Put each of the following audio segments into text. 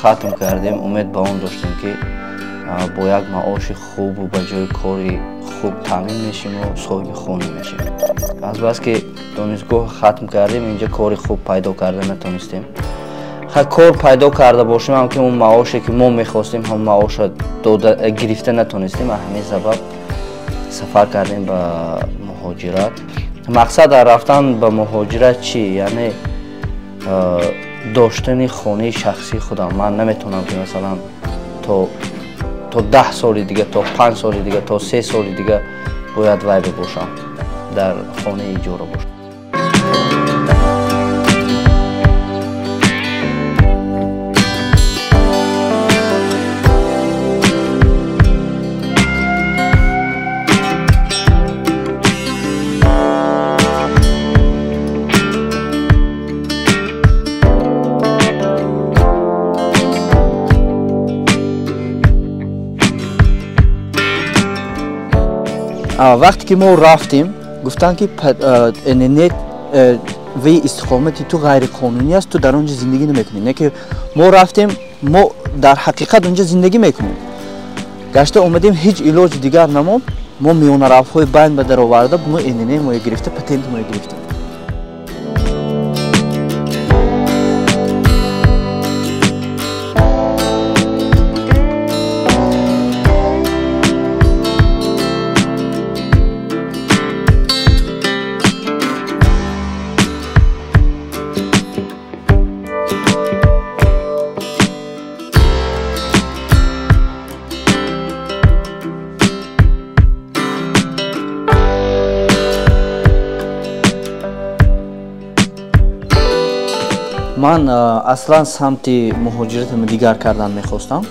хатм кардем, умед ба он доштем, ки бо як маоши хубу ба ҷои кори хуб таъмин мешиму соҳиби хона мешим. Азбаски донишгоҳ хатм кардем, инҷа кори хуб пайдо карда натонистем. Кор пайдо карда бошем ҳам, ки он маоше ки мо мехостем, ҳам маоша дода гирифта натонистем. Ҳамин сабаб сафар кардем ба муҳоҷират. Мақсад дар рафтан ба муҳоҷират чӣ? Яъне доштани хонаи шахсии худам. Ман наметавонам, ки масалан то 10 соли дига, то 5 соли дига, то 3 соли дига бояд вай бошам, дар хонаи иҷора бошам. Вақте ки мо рафтем, гуфтанд, ки НН ваи истиқомати ту ғайриқонунӣ аст, ту дар он ҷо зиндагӣ намекунӣ. Не ки мо рафтем, мо дар ҳақиқат он ҷо зиндагӣ мекунем. Гашта омадем, ҳеҷ илоҷи дигар намонд. Мо миёнаравҳои байн ба дароварда, мо НН моя гирифта, патент моя гирифтем. Ман аслан самти муҳоҷиратамро дигар кардан мехостам.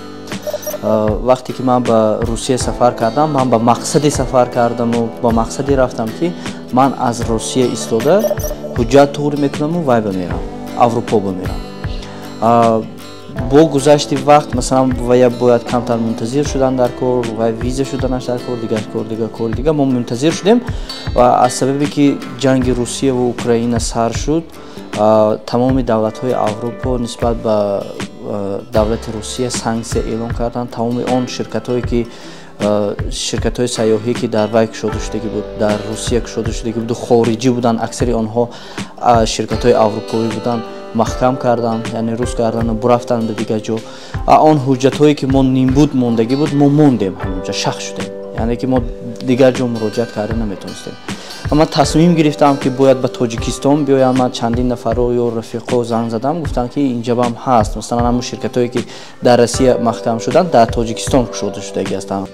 Вақте ки ман ба Русия сафар кардам, ман ба мақсаде сафар кардаму ба мақсаде рафтам, ки ман аз Русия истода ҳуҷҷат туғри мекунаму вай ба мерам, Аврупо ба мерам. Бо гузашти вақт, масалан, вая бояд камтар мунтазир шудан дар кор, вай виза шуданаш дар кор, дигар кор, дигар кори дигар. Мо мунтазир шудем ва аз сабабе ки ҷанги Русия ва Украина сар шуд, тамоми давлатҳои Аврупо нисбат ба давлати Русия санксия эълон карданд. Тамоми он ширкатҳое ки ширкатҳои сайёҳӣ, ки дар вай кушода шудагӣ буд, дар Русия кушода шудагӣ буду хориҷӣ буданд, аксари онҳо ширкатҳои аврупоӣ буданд, маҳкам карданд, яъне рӯз кардану бурафтанд ба дигар ҷо. Он ҳуҷҷатҳое ки мо нимбуд мондагӣ буд, мо мондем, ҳамонҷа шах шудем, яъне ки мо дигар ҷо муроҷиат карда наметонистем. Ман тасмим гирифтам, ки бояд ба Тоҷикистон биёям. Ман чандин нафарро ё рафиқо занг задам, гуфтанд, ки инҷабам ҳаст. Масалан, ҳамон ширкатҳое ки дар Россия маҳкам шуданд, дар Тоҷикистон кушода шудагӣ ҳастанд.